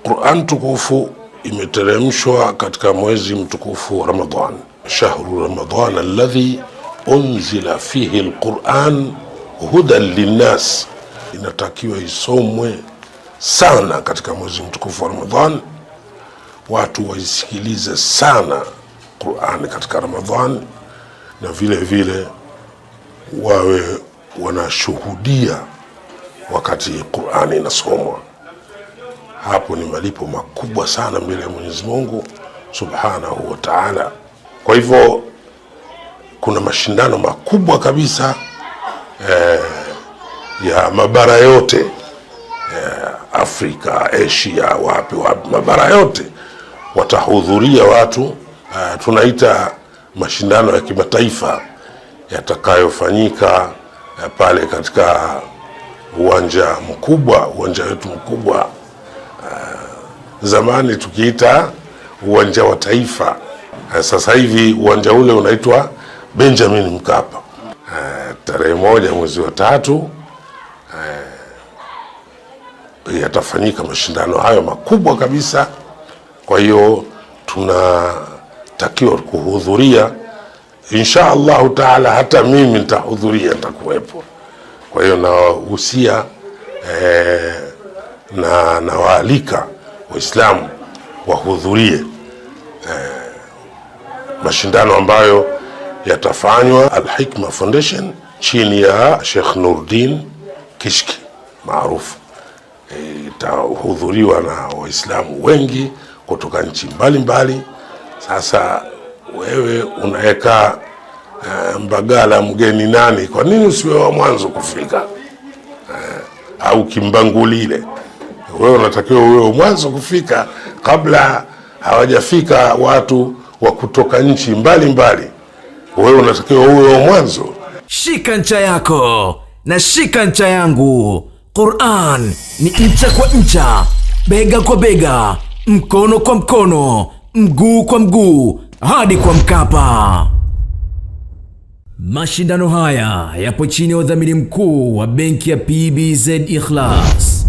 Quran tukufu imeteremshwa katika mwezi mtukufu wa Ramadhan, shahru Ramadhan alladhi unzila fihi alquran hudan linnas. Inatakiwa isomwe sana katika mwezi mtukufu wa Ramadhan, watu waisikilize sana Qurani katika Ramadhan, na vile vile wawe wanashuhudia wakati Qurani inasomwa. Hapo ni malipo makubwa sana mbele ya Mwenyezi Mungu Subhanahu wa Ta'ala. Kwa hivyo kuna mashindano makubwa kabisa ya mabara yote Afrika, Asia, wapi wapi, mabara yote watahudhuria watu tunaita mashindano ya kimataifa yatakayofanyika pale katika uwanja mkubwa, uwanja wetu mkubwa zamani tukiita uwanja wa Taifa. Sasa hivi uwanja ule unaitwa Benjamin Mkapa. Tarehe 1 mwezi wa 3 yatafanyika mashindano hayo makubwa kabisa. Kwa hiyo tunatakiwa kuhudhuria insha Allahu taala, hata mimi nitahudhuria, nitakuwepo. Kwa hiyo nawahusia na nawaalika Waislamu wahudhurie mashindano ambayo yatafanywa Al Hikma Foundation chini ya Sheikh Nurdin Kishki maarufu. Itahudhuriwa na Waislamu wengi kutoka nchi mbalimbali. Sasa wewe unaweka Mbagala mgeni nani? Kwa nini usiwe wa mwanzo kufika? Au Kimbangulile, wewe unatakiwa uwe mwanzo kufika kabla hawajafika watu wa kutoka nchi mbalimbali. Wewe unatakiwa uwe wa mwanzo. Shika ncha yako na shika ncha yangu. Quran ni ncha kwa ncha, bega kwa bega, mkono kwa mkono, mguu kwa mguu, hadi kwa Mkapa. Mashindano haya yapo chini ya udhamini mkuu wa benki ya PBZ Ikhlas.